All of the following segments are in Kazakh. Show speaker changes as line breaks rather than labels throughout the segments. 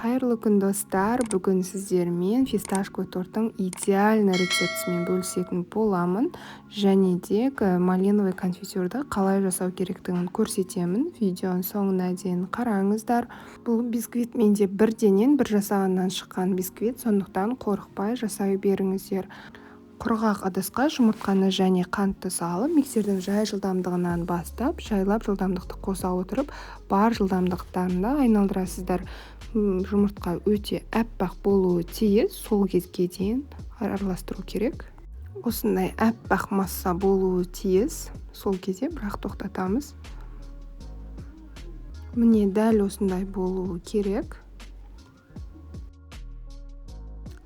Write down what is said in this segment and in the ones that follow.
Қайырлы күн, достар! Бүгін сіздермен фисташковый торттың идеальный рецептісімен бөлісетін боламын. Және де малиновый конфитюрді қалай жасау керектігін көрсетемін. Видеоның соңына дейін қараңыздар. Бұл бисквит менде бірденен бір жасағаннан шыққан бисквит, сондықтан қорықпай жасай беріңіздер. Құрғақ ыдысқа жұмыртқаны және қантты салып, миксердің жай жылдамдығынан бастап, жайлап жылдамдықты қоса отырып, бар жылдамдықтарында айналдырасыздар. Жұмыртқа өте аппақ болуы тиіс, сол кезге дейін араластыру керек. Осындай аппақ масса болуы тиіс, сол кезде бірақ тоқтатамыз. Міне, дәл осындай болуы керек.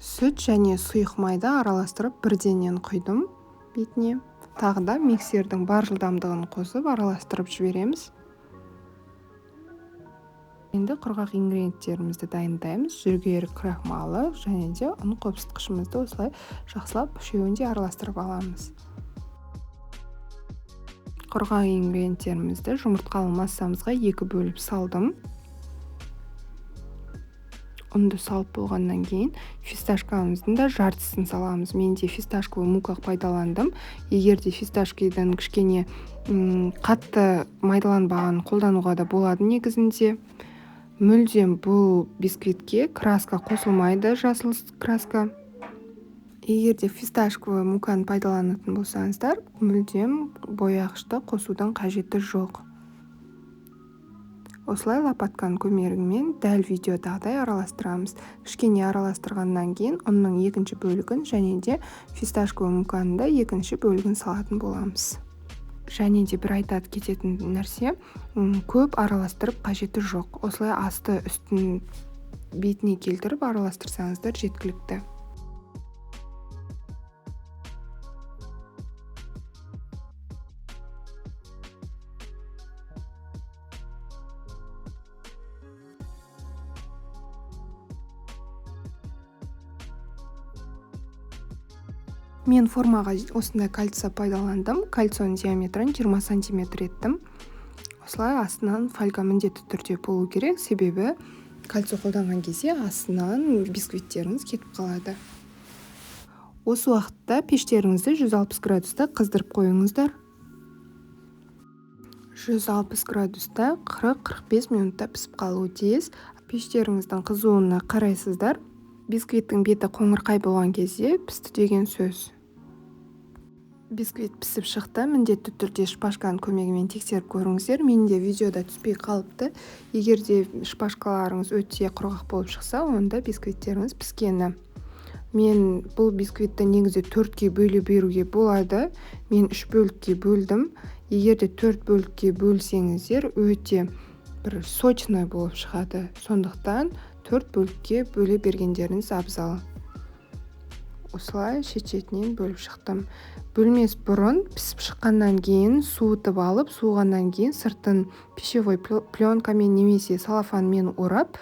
Сүт және сұйық майды араластырып бірденен құйдым бетіне. Тағы да миксердің бар жылдамдығын қосып араластырып жібереміз. Енді құрғақ ингредиенттерімізді дайындаймыз. Жүгері крахмалы және де ұн қопсытқышымызды осылай жақсылап үшеуін де араластырып аламыз. Құрғақ ингредиенттерімізді жұмыртқалы массамызға екі бөліп салдым. Ұнды салып болғаннан кейін фисташкамыздың да жартысын саламыз. Мен де фисташковый мука пайдаландым. Егер де фисташкадан кішкене қатты майдаланбаған қолдануға да болады негізінде. Мүлдем бұл бисквитке краска қосылмайды, жасыл краска. Егер де фисташковый муканы пайдаланатын болсаңыздар, мүлдем бояғышты қосудың қажеті жоқ. Осылай лопатканың көмегімен дәл видеодағыдай араластырамыз. Кішкене араластырғаннан кейін ұнның екінші бөлігін және де фисташковый муканың да екінші бөлігін салатын боламыз. Және де бір айтады кететін нәрсе, көп араластырып қажеті жоқ. Осылай асты үстін бетіне келтіріп араластырсаңыздар жеткілікті. Мен формаға осындай кольцо пайдаландым. Кольцоның диаметрін 20 сантиметр еттім. Осылай астынан фольга міндетті түрде болу керек, себебі кольцо қолданған кезде астынан бисквиттеріңіз кетіп қалады. Осы уақытта пештеріңізді 160 градуста қыздырып қойыңыздар. 160 градуста 40-45 минутта пісіп қалуы тиіс. Пештеріңіздің қызуына қарайсыздар. Бисквиттің беті қоңырқай болған кезде пісті деген сөз. Бисквит пісіп шықты. Міндетті түрде шпажканың көмегімен тексеріп көріңіздер. Менде видеода түспей қалыпты. Егер де шпажкаларыңыз өте құрғақ болып шықса, онда бисквиттеріңіз піскені. Мен бұл бисквитті негізі 4-ке бөле беруге болады. Мен 3 бөлікке бөлдім. Егер де 4 бөлікке бөлсеңіздер, өте бір сочный болып шығады. Сондықтан 4 бөлікке бөле бергендеріңіз абзал. Осылай шет-шетінен бөліп шықтым. Бөлмес бұрын пісіп шыққаннан кейін суытып алып, суығаннан кейін сыртын пищевой пленкамен немесе салафанмен орап,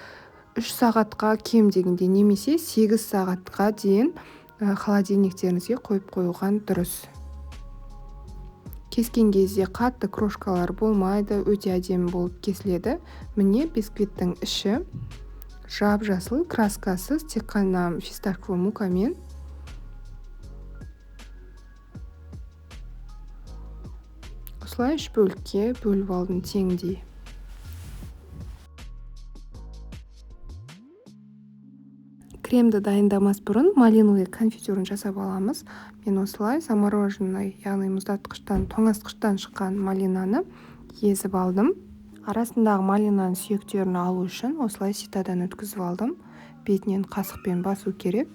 3 сағатқа кем дегенде немесе 8 сағатқа дейін холодильниктеріңізге қойып қойған дұрыс. Кескен кезде қатты крошкалар болмайды, өте әдемі болып кесіледі. Міне, бисквиттің іші жап-жасыл, краскасыз, тек қана фисташковый мукамен. Осылай 3 бөлікке бөліп алдым теңдей. Кремді дайындамас бұрын малиновый конфитюрін жасап аламыз. Мен осылай замороженный, яғни мұздатқыштан, тоңазытқыштан шыққан малинаны езіп алдым. Арасындағы малинаның сүйектерін алу үшін осылай ситадан өткізіп алдым. Бетінен қасықпен басу керек.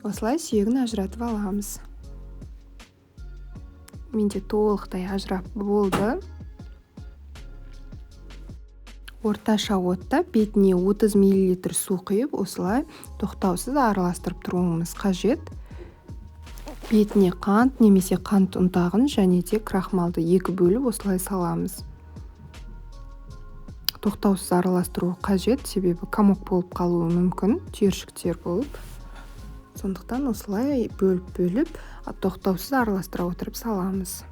Осылай сүйегін ажыратып аламыз. Менде толықтай ажырап болды. Орташа отта бетіне 30 миллилитр су құйып, осылай тоқтаусыз араластырып тұруымыз қажет. Бетіне қант немесе қант ұнтағын және де крахмалды екі бөліп осылай саламыз. Тоқтаусыз араластыру қажет, себебі комок болып қалуы мүмкін, түйіршіктер болып. Сондықтан осылай бөліп-бөліп, тоқтаусыз араластыра отырып саламыз.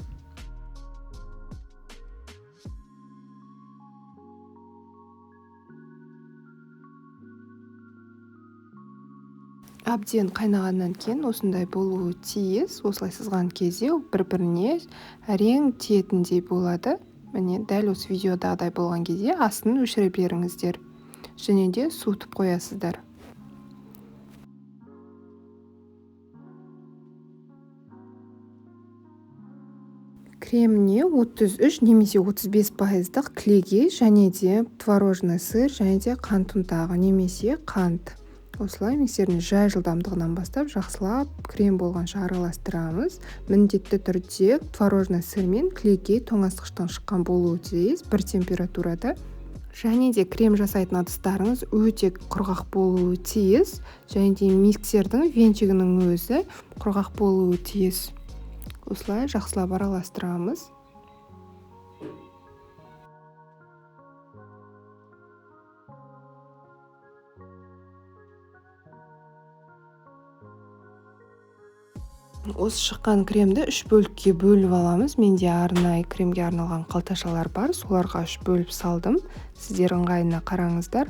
Әбден қайнағаннан кейін осындай болуы тиіс. Осылай сызған кезде бір-біріне әрең тиетіндей болады. Міне, дәл осы видеодағыдай болған кезде астын өшіре беріңіздер. Және де суытып қоясыздар. Креміне 33 немесе 35% кілегей және де творожный сыр және де қант ұнтағы немесе қант. Осылай миксердің жай жылдамдығынан бастап жақсылап крем болғанша араластырамыз. Міндетті түрде творожный сыр мен кілегей тоңазытқыштан шыққан болуы тиіс бір температурада. Және де крем жасайтын ыдыстарыңыз өте құрғақ болуы тиіс. Және де миксердің венчигінің өзі құрғақ болуы тиіс. Осылай жақсылап араластырамыз. Осы шыққан кремді 3 бөлікке бөліп аламыз. Менде арнайы кремге арналған қалташалар бар, соларға 3 бөліп салдым. Сіздер ыңғайына қараңыздар.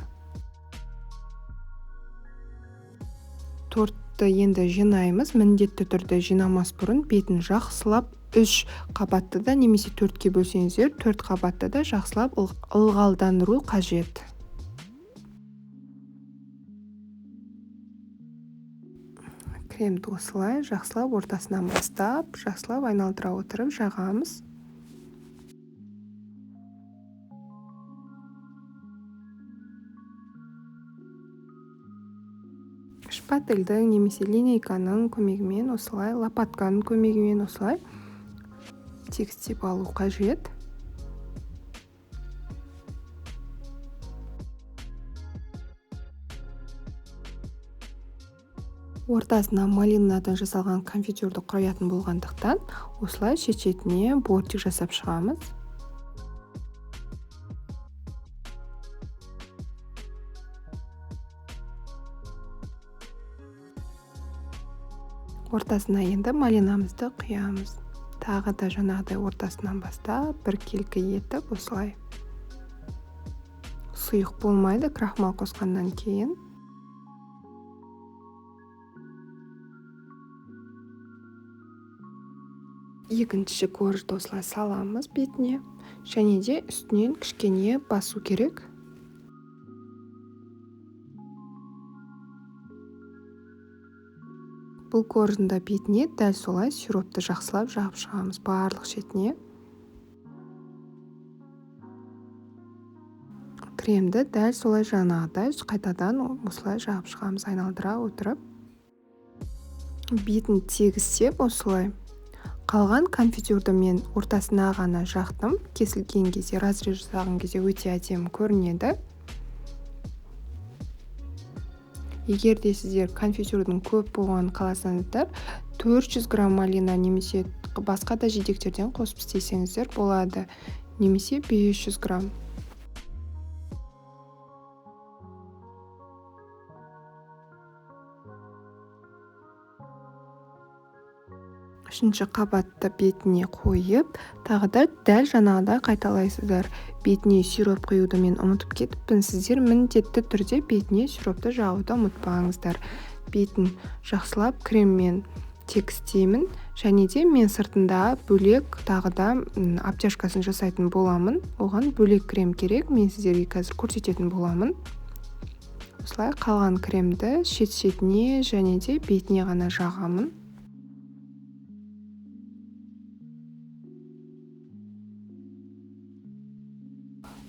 Тортты енді жинаймыз. Міндетті түрде жинамас бұрын бетін жақсылап 3 қабатты да немесе 4-ке бөлсеңіздер, 4 қабатты да жақсылап ылғалдандыру қажет. Кремді осылай жақсылап ортасынан бастап, жақсылап айналдыра отырып жағамыз. Шпательдің немесе линейканың көмегімен осылай, лопатканың көмегімен осылай тегістеп алу қажет. Ортасына малинадан жасалған конфитюрді құраятын болғандықтан, осылай шет-шетіне бортик жасап шығамыз. Ортасына енді малинамызды құямыз. Тағы да жаңағыдай ортасынан бастап біркелкі етіп осылай. Сұйық болмайды крахмал қосқаннан кейін. Екінші коржды осылай саламыз бетіне және де үстінен кішкене басу керек. Бұл корждың да бетіне дәл солай сиропты жақсылап жағып шығамыз барлық шетіне. Кремді дәл солай жаңағыдай қайтадан осылай жағып шығамыз, айналдыра отырып. Бетін тегістеп осылай. Қалған конфитюрді мен ортасына ғана жақтым. Кесілген кезде, разрез жасаған кезде өте әдемі көрінеді. Егер де сіздер конфитюрдің көп болғанын қаласаңыздар, 400 грамм малина немесе басқа да жидектерден қосып істесеңіздер болады, немесе 500 грамм. Үшінші қабатты бетіне қойып, тағы да дәл жаңағыдай қайталайсыздар. Бетіне сироп құюды мен ұмытып кетіппін. Сіздер міндетті түрде бетіне сиропты жағуды ұмытпаңыздар. Бетін жақсылап креммен тегістеймін. Және де мен сыртында бөлек тағы да обтяжкасын жасайтын боламын. Оған бөлек крем керек. Мен сіздерге қазір көрсететін боламын. Осылай қалған кремді шет-шетіне және де бетіне ғана жағамын.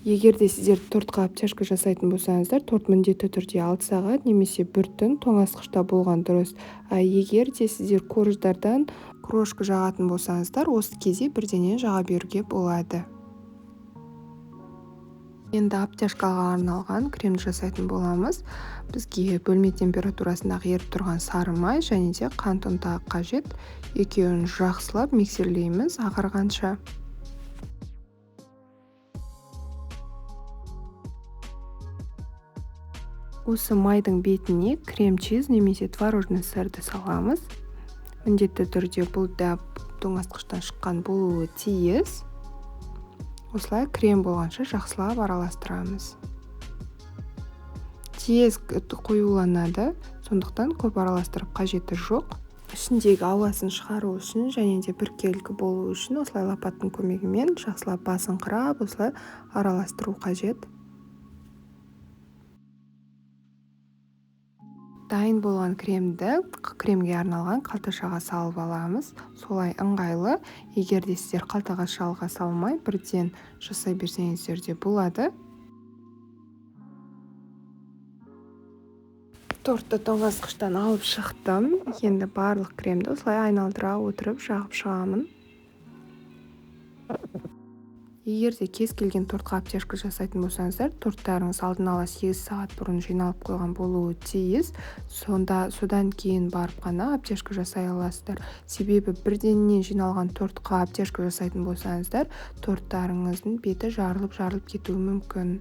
Егер де сіздер тортқа обтяжка жасайтын болсаңыздар, торт міндетті түрде 6 сағат немесе бір түн тоңазытқышта болған дұрыс. А егер де сіздер корждардан крошка жағатын болсаңыздар, осы кезде бірденен жаға беруге болады. Енді обтяжкаға арналған кремді жасайтын боламыз. Бізге бөлме температурасындағы еріп тұрған сары май және де қант ұнтағы қажет. Екеуін жақсылап миксерлейміз ағарғанша. Осы майдың бетіне крем-чиз немесе творожный сырды саламыз. Міндетті түрде бұл да тоңазытқыштан шыққан болуы тиіс. Осылай крем болғанша жақсылап араластырамыз. Тез қоюланады, Сондықтан көп араластырып қажеті жоқ. Ішіндегі ауасын шығару үшін және де біркелкі болу үшін осылай лопаттың көмегімен жақсылап басыңқырап осылай араластыру қажет. Дайын болған кремді кремге арналған қалташаға салып аламыз. Солай ыңғайлы. Егер де сіздер қалтаға шалға салмай бірден жасай берсеңіздер де болады. Тортты тоңазытқыштан алып шықтым. Енді барлық кремді осылай айналдыра отырып жағып шығамын. Егер де кез келген тортқа обтяжка жасайтын болсаңыздар, торттарыңыз алдын ала 8 сағат бұрын жиналып қойған болуы тиіс. Содан кейін барып қана обтяжка жасай аласыздар. Себебі бірденнен жиналған тортқа обтяжка жасайтын болсаңыздар, торттарыңыздың беті жарылып-жарылып кетуі мүмкін.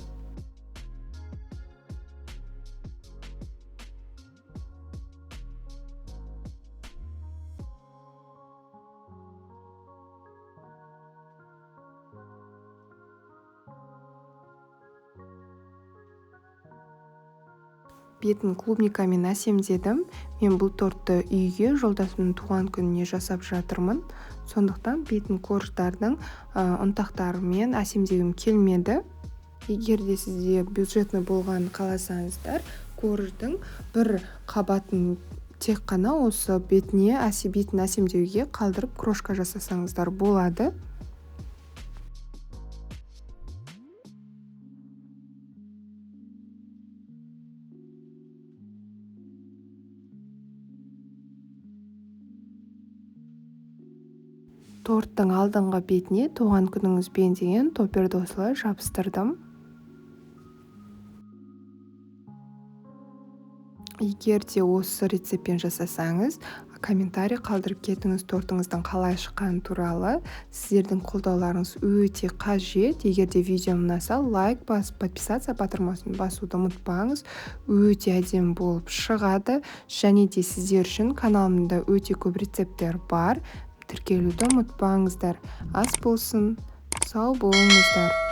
Бетін клубникамен әсемдедім. Мен бұл тортты үйге жолдасымның туған күніне жасап жатырмын. Сондықтан бетін корждардың ұнтақтарымен әсемдегім келмеді. Егер де сізде бюджетный болғанын қаласаңыздар, корждың бір қабатын тек қана осы бетіне бетін әсемдеуге қалдырып крошка жасасаңыздар болады. Торттың алдыңғы бетіне туған күніңізбен деген топперді осылай жабыстырдым. Егер де осы рецептпен жасасаңыз, комментарий қалдырып кетіңіз тортыңыздың қалай шыққаны туралы. Сіздердің қолдауларыңыз өте қажет. Егер де видео ұнаса, лайк басып, подписаться батырмасын басуды ұмытпаңыз. Өте әдемі болып шығады. Және де сіздер үшін каналымда өте көп рецепттер бар. Тіркелуді ұмытпаңыздар. Ас болсын, сау болыңыздар.